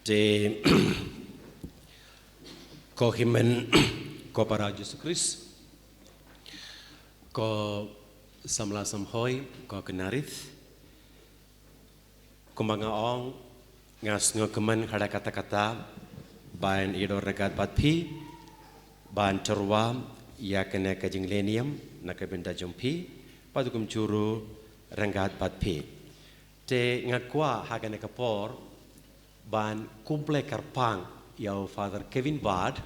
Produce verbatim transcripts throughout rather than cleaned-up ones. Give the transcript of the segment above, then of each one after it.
Te ko hynmen ko para Jisu Khrist, ko samla samhoi, ko khynnah rit, kumba nga ong, nga sngewkmen ha katta katta ban ïadon ryngkat bad phi ban tyrwa ïa kane ka jinglehniam na ka bynta jong phi, bad kumjuh ruh ryngkat bad phi. Te nga kwah ha kane ka por ban khublei kyrpang ïa u Father Kevin Ward.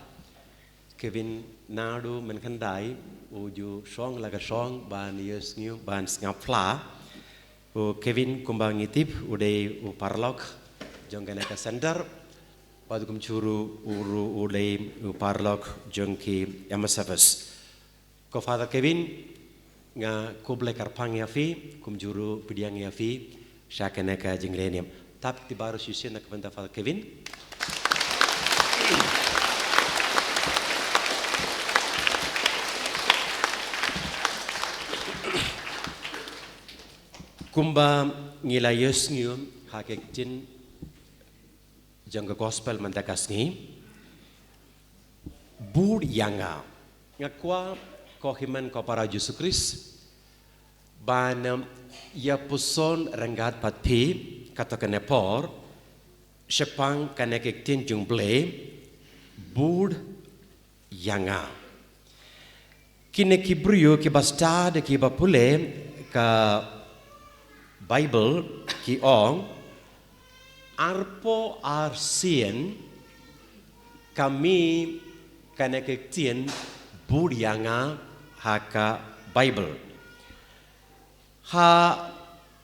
Kevin, naduh mynhyndai u ju shong la ka shong ban ïohsngew ban sngap phla. U Kevin, kumba ngi tip, u dei u paralok jong kane ka center, bad kumjuh ruh u ruh u dei u paralok jong ki M S F S. Ko Father Kevin, nga khublei kyrpang ïa phi, kumjuh ruh pdiang ïa phi sha kane ka jinglehniam. Tap ti baroh shisien na ka bynta Father Kevin. Kumba ngi la ïohsngew ha ka ktien jong ka gospel mynta ka sngi, bud ïa nga. Nga kwah ko hynmen ko para Jisu Khrist ban, em, ïa puson ryngkat bad phi kato kane por shaphang kane ka ktien jong U Blei, bud ïa nga. Kine ki briew kiba stad, kiba pule ka Bible ki ong, arphew ar sien ka mih kane ka ktien bud ïa nga ha ka Bible. Ha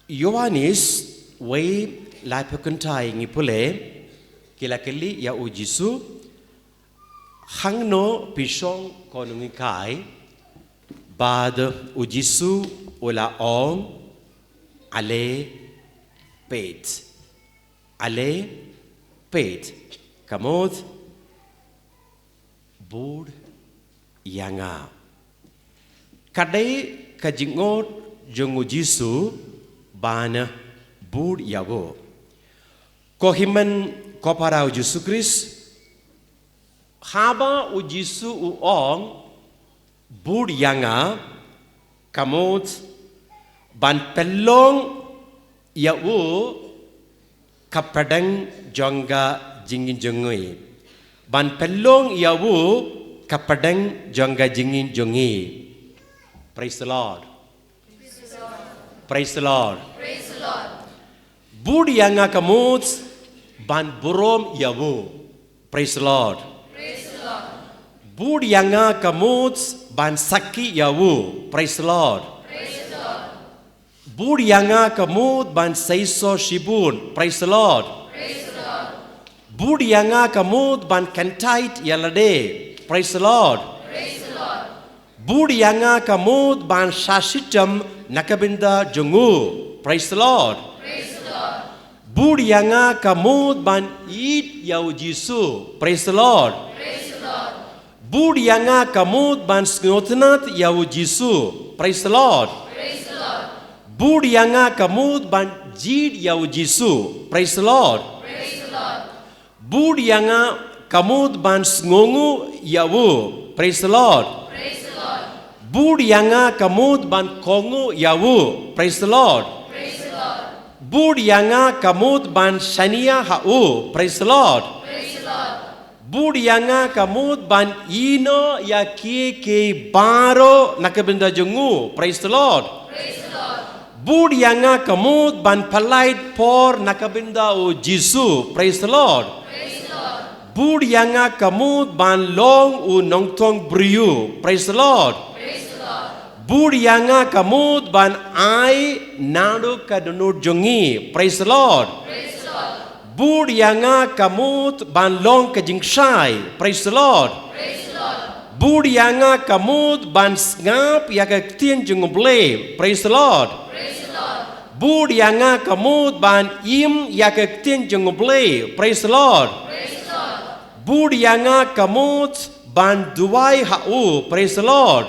Ïoannis wei laiphew kynthai ngi pule, ki la kylli ïa u Jisu, hangno phi shong ko nonghikai? Bad u Jisu u la ong, ale peit. Ale peit. Ka mut, bud ïa nga. Ka dei ka jingngeit jong u Jisu ban bud ïa u. Ko hynmen ko para u Jisu Khrist, haba u Jisu u ong, bud ïa nga, ka mut ban pynlong ïa u ka pdeng jong ka jingim jong ngi. Ban pynlong ïa u ka pdeng jong ka jingim jong ngi. Praise the Lord. Praise the Lord. Bud ïa nga ka mut ban burom ïa u. Praise the Lord. Bud ïa nga ka mut ban sakhi ïa u. Praise the Lord. Bud ïa nga ka mut ban seisoh shibun. Praise the Lord. Bud ïa nga ka mut ban kyntait ïa lade. Praise the Lord. Bud ïa nga ka mut ban shah shitom na ka bynta jong u. Praise the Lord. Bud ïa nga ka mut ban ïeit ïa u Jisu. Praise the Lord. Bud ïa nga ka mut ban sngewtynnat ïa u Jisu. Praise the Lord. Bud ïa nga ka mut ban jied ïa u Jisu. Praise the Lord. Bud ïa nga ka mut ban sngewnguh ïa u. Praise the Lord. Bud ïa nga ka mut ban kohnguh ïa u. Praise the Lord. Bud ïa nga ka mut ban shaniah ha u. Praise the Lord. Bud ïa nga ka mut ban ïehnoh ïa kiei kiei baroh na ka bynta jong u. Praise the Lord. Bud ïa nga ka mut ban pynlait por na ka bynta u Jisu. Praise the Lord. Bud ïa nga ka mut ban long u nongtong briew. Praise the Lord. Bud ïa nga ka mut ban ai naduh ka dohnud jong ngi. Praise the Lord. Bud ïa nga ka mut ban long ka jingshai. Praise the Lord. Bud ïa nga ka mut ban sngap ïa ka ktien jong u Blei. Praise the Lord. Bud ïa nga ka mut ban im ïa ka ktien jong u Blei. Praise the Lord. Bud ïa nga ka mut ban duwai ha u. Praise the Lord.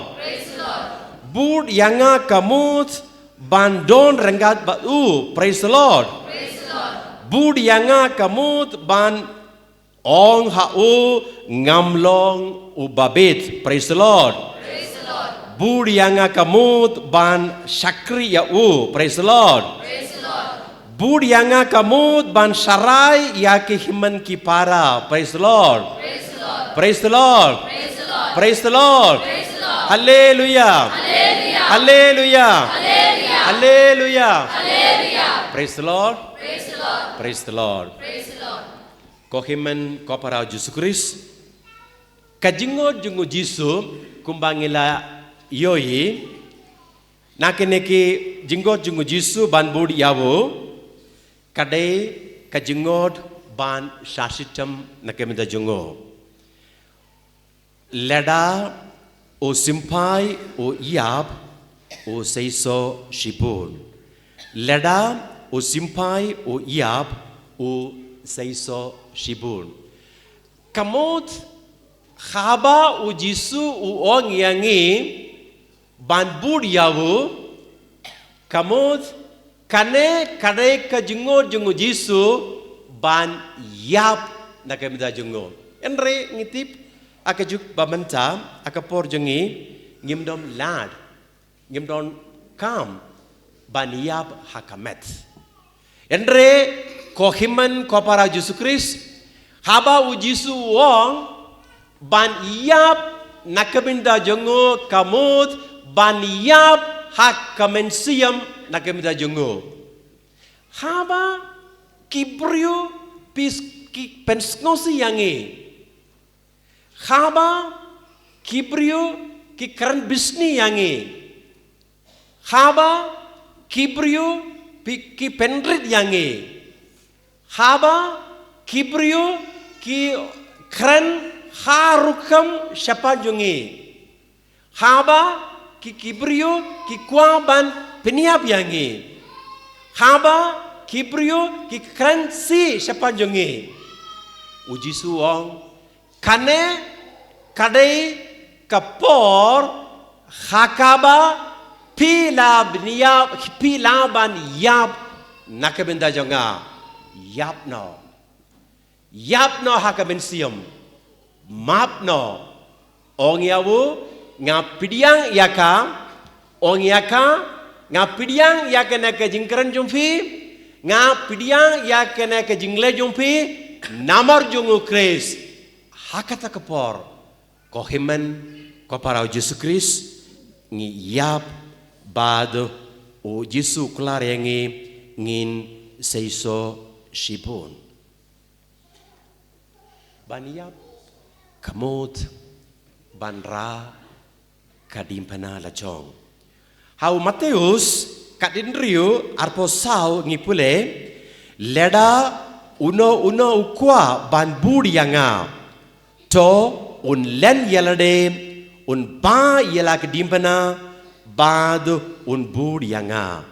Bud ïa nga ka mut ban don ryngkat bad u. Praise the Lord. Bud ïa nga ka mut ban Ong ha u, ngam long u babit. Praise the Lord. Bud ïa nga ka mut ban shakri ïa u. Praise the Lord. Bud ïa nga ka mut ban sharai ïa ki hynmen ki para. Praise the Lord. Praise the Lord. Praise the Lord. Hallelujah. Hallelujah. Hallelujah. Praise the Lord. Praise the Lord. Ko hynmen ko para Jisu Khrist. Ka jingngeit jong u Jisu kumba ngi la ïohi. Na kane ka jingngeit jong u Jisu ban bud ïa u. Ka dei ka jingngeit ban shah shitom na ka bynta jong u. Lada u symphai u ïap u seisoh shibun. Lada u symphai u ïap u seisoh shibun. Ka mut haba u Jisu u ong ïa ngi ban bud ïa u, ka mut kane ka dei ka jingngeit jong u Jisu ban ïap na ka bynta jong u. Hynrei ngi tip ha ka juk ba mynta ha ka por jong ngi ngim don lad, ngim don kam ban ïap ha ka met. Hynrei ko hynmen ko para Jisu Khrist, haba u Jisu u ong ban ïap na ka bynta jong u ka mut ban ïap ha ka mynsiem na ka bynta jong u. Haba ki briew phi s-, ki pynsngewsih ïa ngi. Haba ki briew ki kren bishni ïa ngi. Haba ki briew phi, ki pynrit ïa ngi. Haba ki briew ki kren ha rukom shaphang jong ngi. Haba ki, ki briew ki kwah ban pynïap ïa ngi. Haba ki briew ki kren sih shaphang jong ngi. U Jisu u ong, kane ka dei ka por ha kaba phi lah ban ïap, phi lah ban ïap na ka bynta jong nga. Ïap noh. Ïap noh ha ka mynsiem. Map noh. Ong ïa u, nga pdiang ïa ka. Ong ïa ka, nga pdiang ïa kane ka jingkren jong phi. Nga pdiang ïa kane ka jingleh jong phi. Namar jong u Khrist. Ha kata ka por, ko hynmen ko para u Jisu Khrist, ngi ïap bad u Jisu u kular ïa ngi ngin seisoh shibun. Ban ïap ka mut ban rah ka diengphna la jong. Ha u Mathaios ka dkhot hynriew arphew saw ngi pule, lada uno uno u kwah ban bud ïa nga, to un len ïa lade, un bah ïa la ka diengphna bad un bud ïa nga.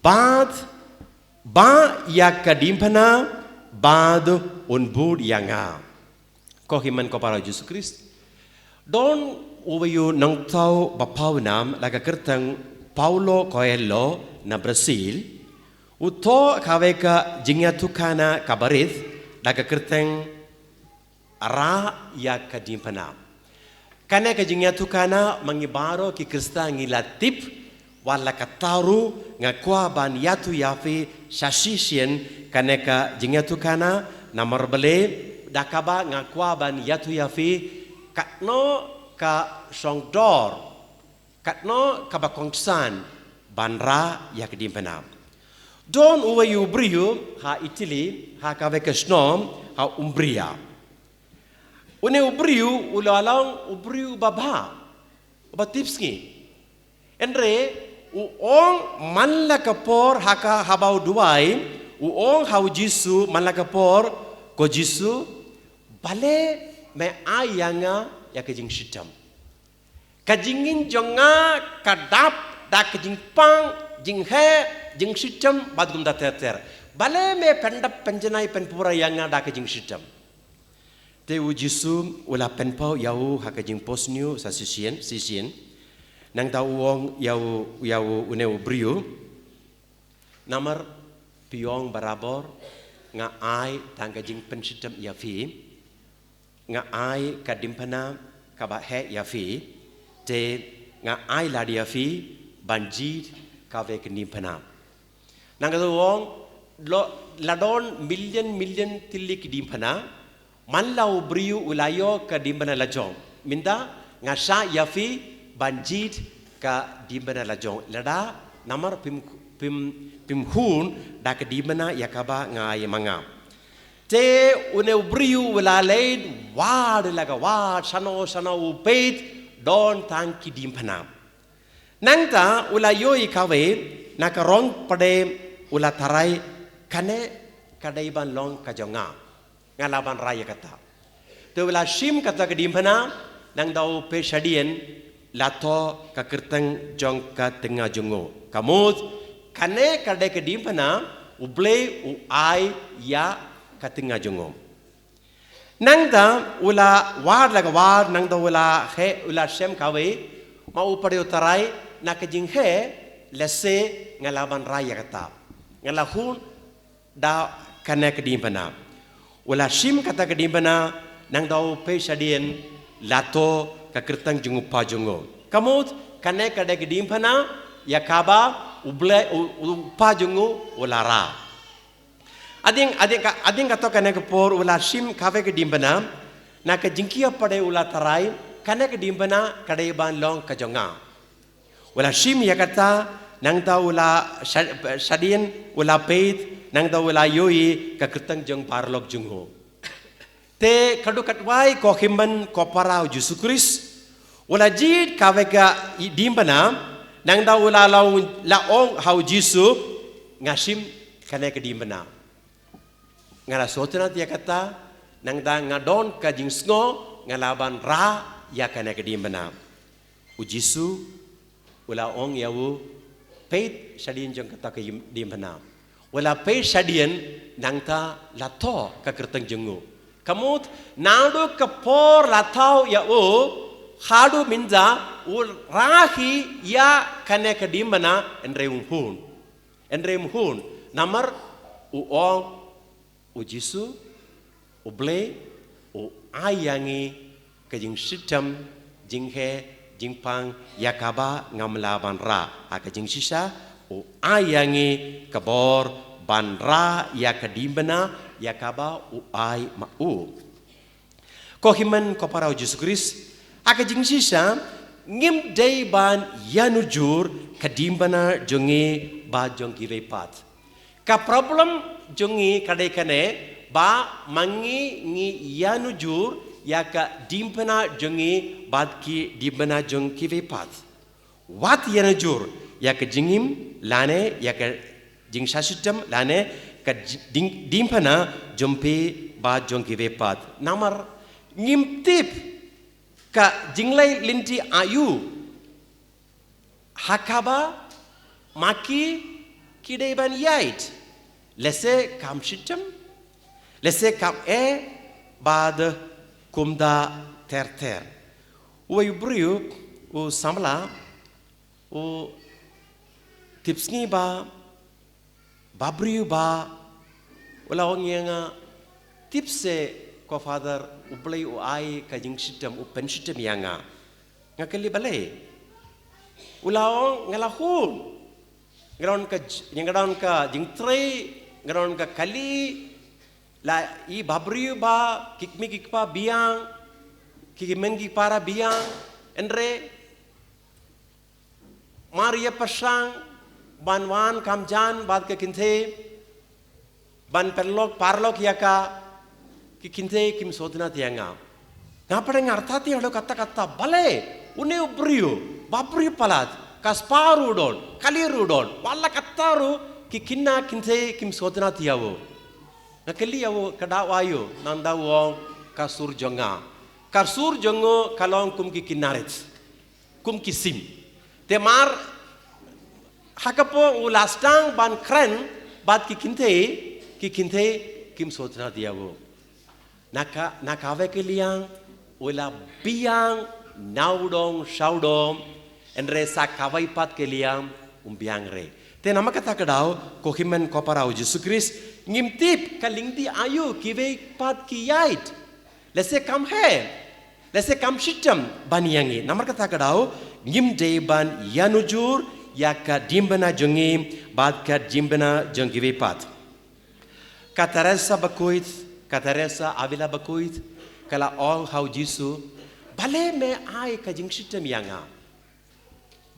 Bad bah ïa ka diengphna bad un bud ïa nga. Ko hynmen ko para Jisu Khrist. Don uwei u nongthaw ba pawnam la ka kyrteng Paulo Coelho na Brazil. U thoh kawei ka jingïathuhkhana kaba rit da ka kyrteng Rah ïa ka diengphna. Kane ka jingïathuhkhana ma ngi baroh ki Khristan ngi la tip, wat la katta ruh nga kwah ban ïathuh ïa phi sa shisien kane ka jingïathuhkhana, namar balei da kaba nga kwah ban ïathuh ïa phi katno ka shongdor, katno kaba kongsan ban rah ïa ka diengphna. Don uwei u briew ha Italy, ha kawei ka shnong ha Umbria. Une u briew u la long u briew ba bha, ba tipsngi. Hynrei u ong man la ka por ha ka, haba u duwai, u ong ha u Jisu man la ka por, ko Jisu, balei me ai ïa nga ïa ka jingshitom. Ka jingim jong nga ka dap da ka jingpang, jingheh, jingshitom bad kumta ter ter. Balei me pyndap pynjanai pynpura ïa nga da ka jingshitom. Te u Jisu u la pynpaw ïa u ha ka jingphohsniew sa shisien, shisien. Nangta u ong ïa u, ïa u une u briew. Namar phi ong barabor nga ai tang ka jingpynshitom ïa phi. nga ai ka diengphna kaba heh ïa phi, te nga ai lad ïa phi ban jied kawei ka diengphna. Nangta u ong, lo, la don million million tylli ki diengphna, man la u briew u la ïoh ka diengphna lajong. Mynta nga shah ïa phi ban jied ka diengphna lajong. Lada namar phim, phim, phim hun da ka diengphna ïa kaba nga ai ma nga. Te une u briew u la leit wad la ka wad, shano shano u peit, don tang ki diengphna. Nangta u la ïohi kawei, na ka rong pat de u la tharai, kane ka dei ban long ka jong nga. Nga lah ban rah ïa kata. Te u la shim kata ka diengphna, nangta u peit shadien, la thoh ka kyrteng jong ka tnga jong u. Ka mut, kane ka dei ka diengphna, U Blei u ai ïa ka tnga jong u. Nangta u la wad la ka wad, nangta u la heh, u la shem kawei, ma u pat de u tharai, na ka jingheh, lehse nga lah ban rah ïa kata. Nga la hun da kane ka diengphna. U la shim kata ka diengphna, nangta u peit shadien, la thoh ka kyrteng jong u pa jong u. Ka mut, kane ka dei ka diengphna ïa kaba U Blei, u, u pa jong u u la rah. Hadien, hadien ka, hadien katto katne ka por u la shim kawei ka diengphna, na ka jingkyrpad de u la tharai, kane ka diengphna ka dei ban long ka jong nga. U la shim ïa kata, nangta u la sha-, shadien, u la peit, nangta u la ïohi ka kyrteng jong u paralok jong u. Te ka dei katwei ko hynmen ko para u Jisu Khrist, u la jied kawei ka i diengphna, nangta u la, la ong, la ong ha u Jisu, nga shim kane ka diengphna. Nga la sngewtynnad ïa kata, nangta nga don ka jingsngew, nga lah ban rah ïa kane ka diengphna. U Jisu, u la ong ïa u, peit shadien jong kata ka im-, diengphna. U la peit shadien, nangta la thoh ka kyrteng jong u. Ka mut, naduh ka por la thoh ïa u, haduh mynta, u rah hi ïa kane ka diengphna, hynrei um hun. Hynrei um hun, namar u ong, u Jisu, U Blei, u ai ïa ngi ka jingshitom, jingheh, jingpang, ïa kaba ngam lah ban rah. Ha ka jingshisha, u ai ïa ngi ka bor ban rah ïa ka diengphna, ïa kaba u ai ma u. Ko hynmen ko para u Jisu Khrist, ha ka jingshisha, ngim dei ban ïanujor ka diengphna jong ngi bad jong kiwei pat. Ka problem jong ngi ka dei kane, ba ma ngi ngi ïanujor ïa ka diengphna jong ngi bad ki diengphna jong kiwei pat. Wat ïanujor ïa ka jingim lane ïa ka jingshah shitom lane ka ji-, ding-, diengphna jong phi bad jong kiwei pat. Namar ngim tip ka jingleit lynti aïu ha kaba ma ki ki dei ban ïaid. Lehse kam shitom, lehse kam eh, bad kumta ter ter. Uwei u briew u samla u tip sngi ba, ba briew ba, u la ong ïa nga, tip se ko Father, U Blei u ai ka jingshitom, u pynshitom ïa nga. Nga kylli balei. U la ong nga la hun. Nga don ka j-, nga don ka jingtrei, nga don ka kali, la i ba briew ba, ki kmie ki kpa biang, ki kmie ki para biang, hynrei mar ïa pyrshang ban wan kham jan bad ka kynthei, ban pynlong paralok ïa ka, ki kynthei kim sngewtynnad ïa nga. Nga pat nga artatien haduh katta katta, balei une u briew, ba briew palat, ka spah ruh u don, kali ruh u don, wat la katta ruh, ki khynnah kynthei kim sngewtynnad ïa u. Nga kylli ïa u, ka daw aïu, nangta u ong, ka sur jong nga. Ka sur jong u ka long kum ki khynnah rit, kum ki sim. Te mar ha ka por u la sdang ban kren bad ki kynthei, ki kynthei kim sngewtynnad ïa u. Na ka, na kawei ka liang u la biang na u dong sha u dong, hynrei sa kawei pat ka liang um biang re. Te namar kata ka daw, ko hynmen ko para u Jisu Khrist, ngim tip ka lynti aïu kiwei pat ki ïaid. Lehse kam heh, lehse kam shitom ban ïa ngi. Namar kata ka daw, ngim dei ban ïanujur ïa ka diengphna jong ngi bad ka diengphna jong kiwei pat. Ka Teresa bakhuid, ka Teresa Avila bakhuid, ka la ong ha u Jisu, "Balei me ai ka jingshitom ïa nga?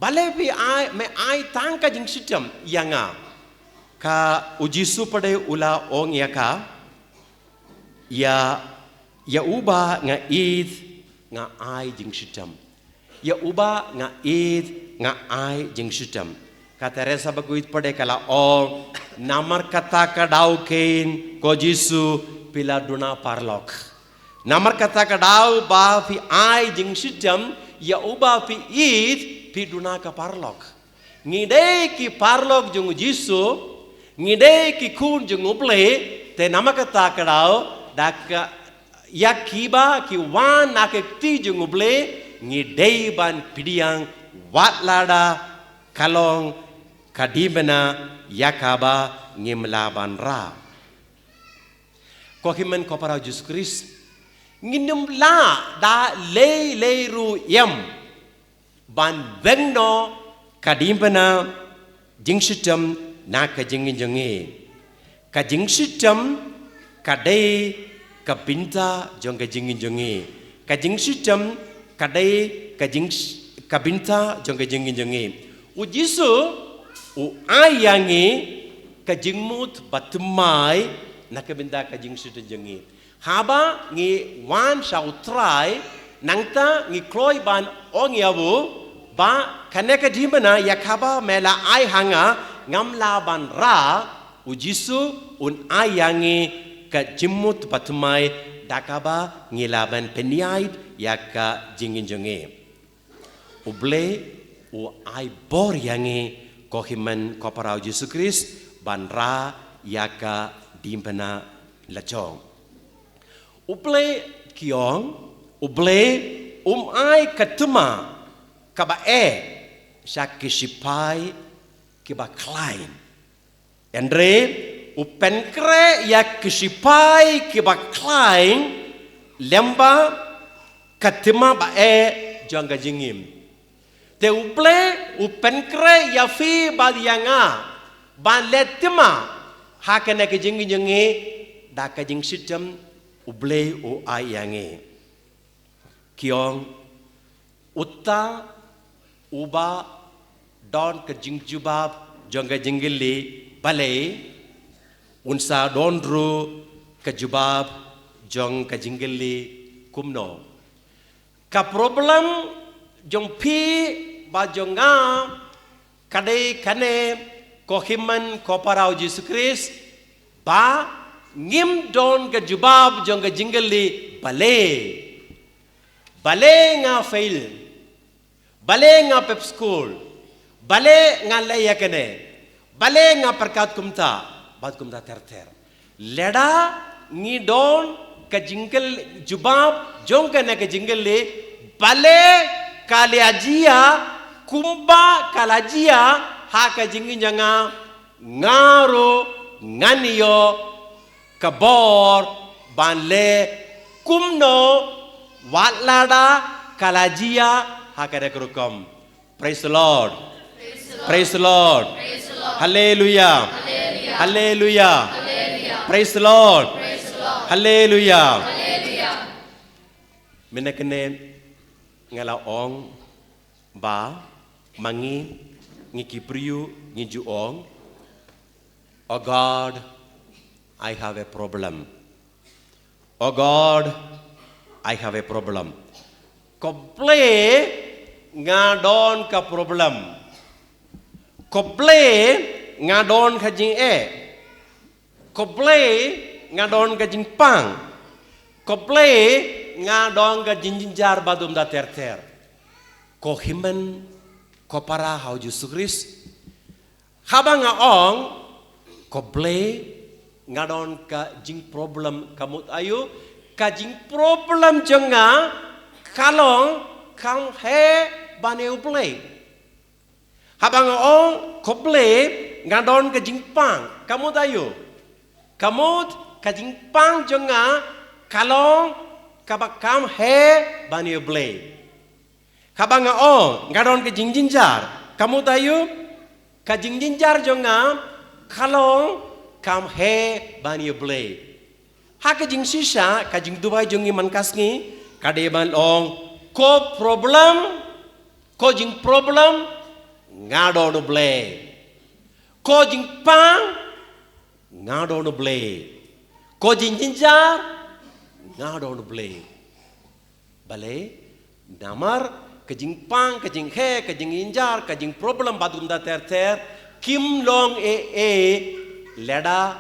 Balei phi ai, me ai tang ka jingshitom ïa nga?" Ka u Jisu pat de u la ong ïa ka, "Ïa, ïa uba nga ïeit nga ai jingshitom. Ïa uba nga ïeit nga ai jingshitom." Ka Teresa bakhuid pat de ka la ong, "Namar kata ka daw keiñ ko Jisu, phi la duna paralok. Namar kata ka daw ba phi ai jingshitom ïa uba phi ïeit, phi duna ka paralok. Ngi dei ki paralok jong u Jisu, ngi dei ki khun jong u Blei, te namar kata ka daw da ka ïa kiba ki wan na ka kti jong u Blei, ngi dei ban pdiang wat lada ka long ka diengphna ïa kaba ngim lah ban rah." Ko hynmen ko para u Jisu Khrist, ngin ym lah da lei lei ruh ïam ban weng noh ka diengphna jingshitom na ka jingim jong ngi. Ka jingshitom ka dei ka bynta jong ka jingim jong ngi. Ka jingshitom ka dei ka jing, ka bynta jong ka jingim jong ngi. U Jisu u ai ïa ngi ka jingmut bathymmai na ka bynta ka jingshitom jong ngi. Haba ngi wan sha u Trai, nangta ngi kloi ban ong ïa u ba kane ka diengphna ïa kaba me la ai ha nga, ngam lah ban rah, u Jisu un ai ïa ngi ka jingmut bathymmai da kaba ngi lah ban pynïaid ïa ka jingim jong ngi. U Blei u ai bor ïa ngi ko hynmen ko para u Jisu Khrist ban rah ïa ka diengphna la jong. U Blei, ki ong, u Blei um ai ka thma kaba eh sha ki shipai kiba khlaiñ. Hynrei u pynkhreh ïa ki shipai kiba khlaiñ lyngba ka thma ba eh jong ka jingim. Te u Blei u pynkhreh ïa phi bad ïa nga ban leh thma ha kane ka jingim jong ngi da ka jingshitom u Blei u ai ïa ngi. Ki ong, uta uba don ka jingjubab jong ka jingkylli balei, un sa don ruh ka jubab jong ka jingkylli kumno. Ka problem jong phi bad jong nga ka dei kane, ko hynmen ko para u Jisu Khrist, ba ngim don ka jubab jong ka jingkylli balei. Balei nga fail? Balei nga pep skul? Balei nga leh ïa kane? Balei nga pyrkhat kumta? Bad kumta ter ter. Lada ngi don ka jingkylli, jubab jong kane ka jingkylli, balei ka la jia kumba ka la jia ha ka jingim jong nga, nga ruh ngan ïoh ka bor ban leh kumno wat lada ka la jia ha kane ka rukom. Praise the Lord. Praise the Lord. Hallelujah. Hallelujah. Praise the Lord. Hallelujah. Mynne kane nga la ong ba ma ngi, ngi ki briew ngi ju ong, "Oh God, I have a problem. Oh God, I have a problem." Khublei nga don ka problem. Khublei nga don ka jingeh. Khublei nga don ka jingpang. Khublei nga don ka jingjynjar bad kumta ter ter. Ko hynmen ko para ha u Jisu Khrist, haba nga ong khublei nga don ka jingproblem, ka mut aïu? Ka jingproblem jong nga ka long kam heh ban ïa u Blei. Haba nga ong khublei nga don ka jingpang, ka mut aïu? Ka mut ka jingpang jong nga ka long Kaba kam heh ban ïa U Blei. Kaba nga ong, nga don ka jingjynjar. Ka mut aïu? Ka jingjynjar jong nga ka long kam heh ban ïa U Blei. Ha ka jingshisha, ka jingduwai jong ngi man ka sngi ka dei ban ong, ko problem, ko jingproblem, nga don U Blei. Ko jingpang, nga don U Blei. Ko jingjynjar, nga don U Blei. Balei? Namar ka jingpang, ka jingheh, ka jingjynjar, ka jingproblem bad kumta ter ter kim long ei ei lada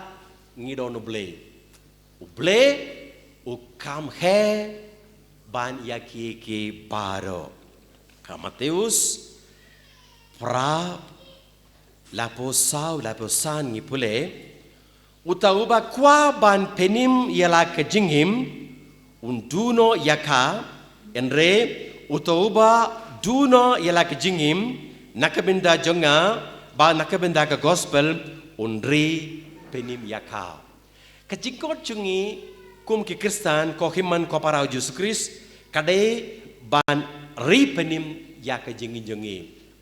ngi don U Blei. U Blei u kam heh ban ïa kiei kiei baroh. Ka Mathaios phra, laiphew saw, laiphew san ngi pule, uta uba kwah ban pynim ïa la ka jingim, un duh noh ïa ka, hynrei uta uba duh noh ïa la ka jingim na ka bynta jong nga bad na ka bynta ka gospel, un ri pynim ïa ka. Ka jingkhot jong ngi kum ki Khristan, ko hynmen ko para U Jisu Khrist, ka dei ban ri pynim ïa ka jingim jong ngi.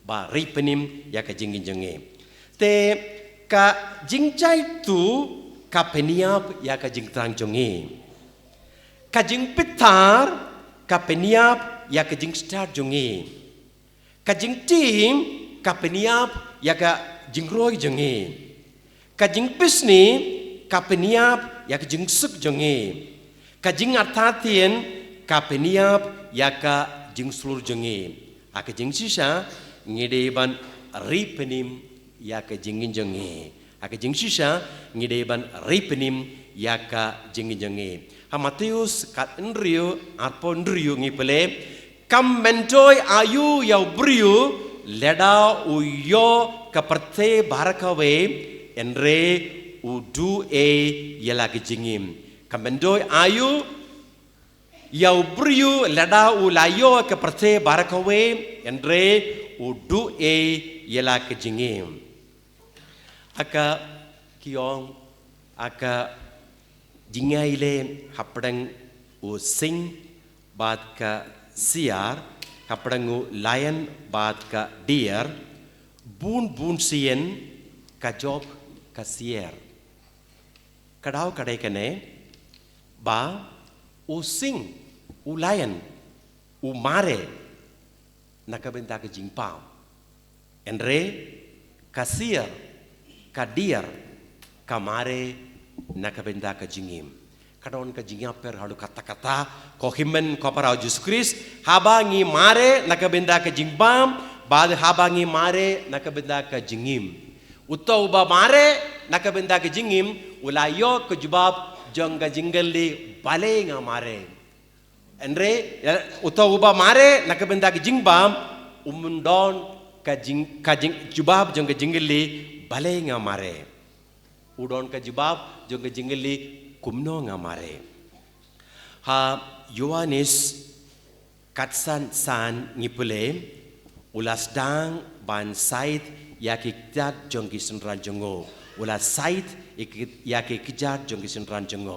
Ba ri pynim ïa ka jingim jong ngi. Te ka jingjai tu ka pynïap ïa ka jingthrang jong ngi. Ka jingbitar ka pynïap ïa ka jingstad jong ngi. Ka jingtim ka pynïap ïa ka jingroi jong ngi. Ka jingbishni ka pynïap ïa ka jingsuk jong ngi. Ka jingartatien ka pynïap ïa ka jingslur jong ngi. Ha ka jingshisha ngi dei ban ri pynim ïa ka jingim jong ngi. Ha ka jingshisha ngi dei ban ri pynim ïa ka jingim jong ngi. Ha Mathaios khathynriew arphew hynriew ngi pule, kam myntoi aïu ïa u briew lada u ïoh ka pyrthei baroh kawei, hynrei u duh ei ïa la ka jingim. Kam myntoi aïu ïa u briew lada u la ïoh ka pyrthei baroh kawei, hynrei u duh ei ïa la ka jingim. Ha ka, ki ong, ha ka jingïaleh hapdeng u sing bad ka siar, hapdeng u lion bad ka deer, bun bun sien ka jop ka siar. Ka daw ka dei kane, ba u sing, u lion, u mareh na ka bynta ka jingpang. Hynrei ka siar, ka deer, ka mareh na ka bynta ka jingim. Ka don ka jingïapher haduh katta katta, ko hynmen ko para U Jisu Khrist, haba ngi mareh na ka bynta ka jingbam, bad haba ngi mareh na ka bynta ka jingim. Uta uba mareh na ka bynta ka jingim, u la ïoh ka jubab jong ka jingkylli, balei nga mareh. Hynrei uta uba mareh na ka bynta ka jingbam, um don ka jing, ka jing, jubab jong ka jingkylli, balei nga mareh. U don ka jubab jong ka jingkylli, kumno nga mareh. Ha Ïoannis khatsan san ngi pule, u la sdang ban sait ïa ki kjat jong ki synran jong u. U la sait ïa ki, ïa ki kjat jong ki synran jong u.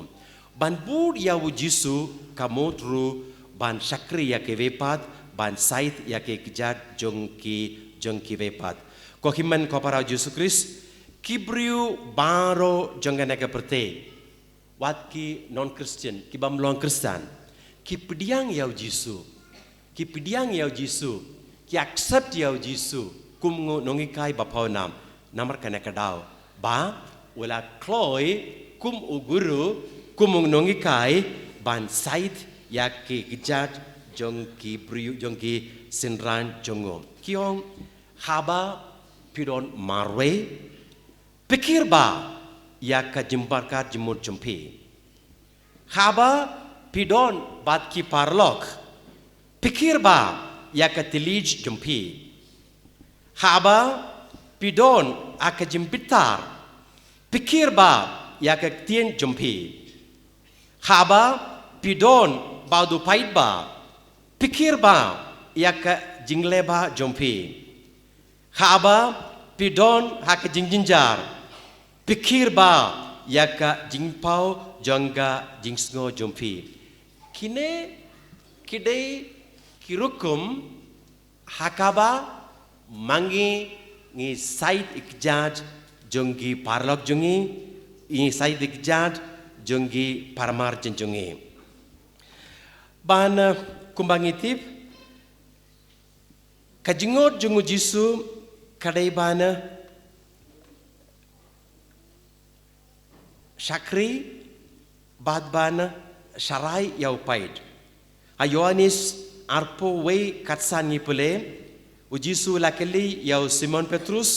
Ban bud ïa u Jisu ka mut ruh ban shakri ïa kiwei pat, ban sait ïa ki kjat jong ki, jong kiwei pat. Ko hynmen ko para U Jisu Khrist, ki briew baroh jong kane ka pyrthei, wat ki non-Christian, ki bym long Khristan, ki pdiang ïa u Jisu. Ki pdiang ïa u Jisu, ki accept ïa u Jisu kum u nonghikai ba pawnam. Namar kane ka daw ba u la kloi kum u guru, kum u nonghikai, ban sait ïa ki kjat jong ki briew, jong ki synran jong u. Ki ong, haba phi don marwei, pyrkhat bha ïa ka jingbarkat jingmut jong phi. Haba phi don bad ki paralok, pyrkhat bha ïa ka thylliej jong phi. Haba phi don ha ka jingbitar, pyrkhat bha ïa ka ktien jong phi. Haba phi don bad u paidbah, pyrkhat bha ïa ka jingleh bha jong phi. Haba phi don ha ka jingjynjar, pyrkhat bha ïa ka jingpaw jong ka jingsngew jong phi. Kine ki dei ki rukom ha kaba ma ngi ngi said i kjat jong ki paralok jong ngi, ngi said i kjat jong ki paramarjan jong ngi. Ban, eh, kumba ngi tip, ka jingmut jong u Jisu ka dei ban, eh, shakri bad ban sharai ïa u paid. Ha Ïoannis arphew wei khatsan ngi pule, u Jisu u la kylli ïa u Simon Petrus,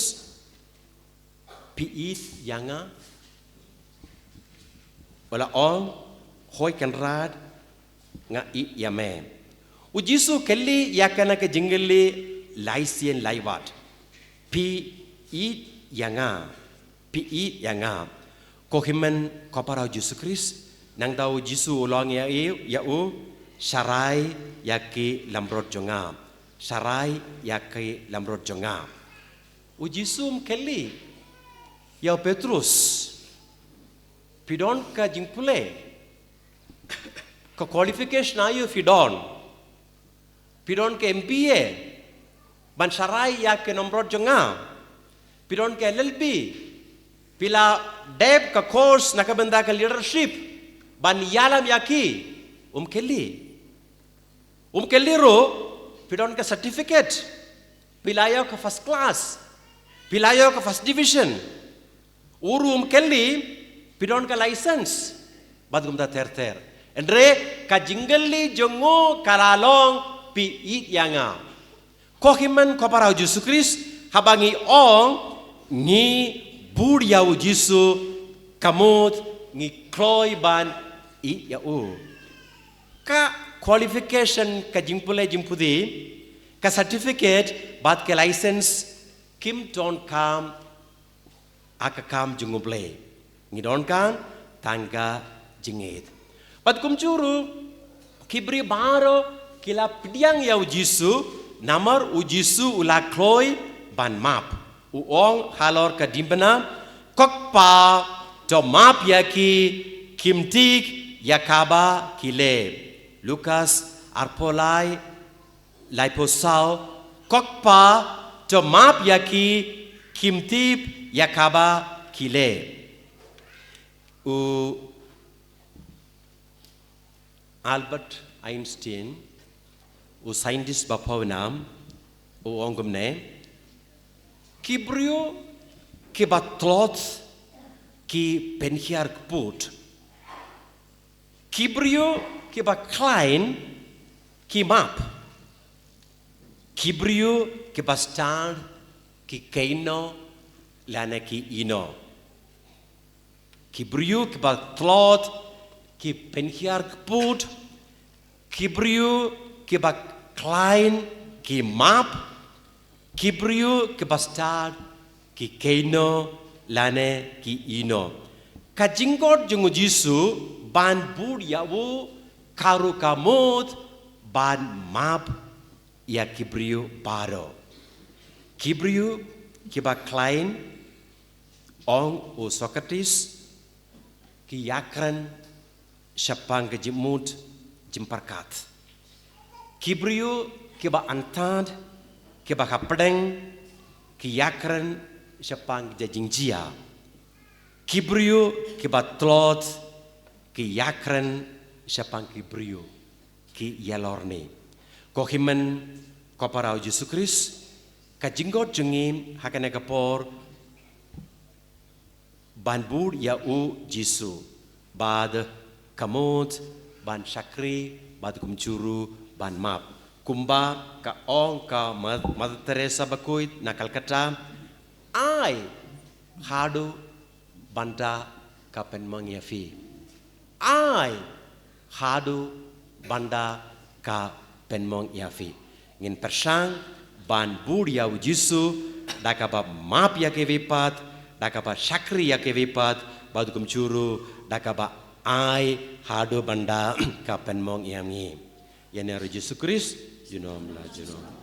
"Phi ïeit ïa nga?" U la ong, "Hooid Kynrad, nga ïeit ïa me." U Jisu u kylli ïa kane ka jingkylli lai sien lai wat, "Phi ïeit ïa nga? Phi ïeit ïa nga?" Ko hynmen ko para u Jisu Khrist, nangta u Jisu u la ong ïa u, ïa u, "Sharai ïa ki langbrot jong nga. Sharai ïa ki langbrot jong nga." U Jisu um kylli ïa u Petrus, "Phi don ka jingpule? Ka qualification aïu phi don? Phi don ka M B A ban sharai ïa ki langbrot jong nga? Phi don ka L L B? Phi la dep ka course na ka bynta ka leadership ban ïalam ïa ki?" Um kylli. Um kylli ruh, "Phi don ka certificate? Phi la ïoh ka first class? Phi la ïoh ka first division?" U ruh um kylli, "Phi don ka license?" Bad kumta ter ter. Hynrei ka jingkylli jong u ka la long, "Phi ïeit ïa nga?" Ko hynmen ko para u Jisu Khrist, haba ngi ong ngi bud ïa u Jisu, ka mut ngi kloi ban ïeit ïa u. Ka qualification, ka jingpule jingpule, ka certificate bad ka license kim donkam ha ka kam jong U Blei. Ngi donkam tang ka jingïeit. Bad kumjuh ruh ki briew baroh ki la pdiang ïa u Jisu, namar u Jisu u la kloi ban map. U ong halor ka diengphna, "Ko Kpa, to map ïa ki, kim tip ïa kaba ki leh." Lukas arphew lai, laiphew saw, "Ko Kpa, to map ïa ki, kim tip ïa kaba ki leh." U Albert Einstein, u scientist ba phew nam, u ong kumne, "Ki briew kiba tlot ki pynhiar kput. Ki briew kiba khlaiñ ki map. Ki briew kiba stad ki kynnoh lane ki ïehnoh. Ki briew kiba tlot ki pynhiar kput. Ki briew kiba khlaiñ ki map. Ki briew kiba stad ki kynnoh lane ki ïehnoh." Ka jingkot jong u Jisu ban bud ïa u ka ruh ka mut ban map ïa ki briew baroh. Ki briew kiba khlaiñ, ong u Socrates, ki ïakren shaphang ka jingmut jingpyrkhat. Ki briew kiba antad, kiba hapdeng, ki ïakren shaphang ka jingjia. Ki briew kiba tlot, ki ïakren shaphang ki briew ki ïalorni. Ko hynmen ko para u Jisu Khrist, ka jingkot jong ngi ha kane ka por ban bud ïa u Jisu, bad ka mut ban shakri, bad kumjuh ruh ban map. Kumba ka ong ka Ma-, Mother Teresa bakhuid na Calcutta, "Ai haduh ban da ka pynmong ïa phi. Ai haduh ban da ka pynmong ïa phi." Ngin pyrshang ban bud ïa u Jisu da kaba map ïa kiwei pat, da kaba shakri ïa kiwei pat, bad kumjuh ruh da kaba ai haduh ban da ka pynmong ïa ngi. Ïa nar u Jisu Khrist junom la junom.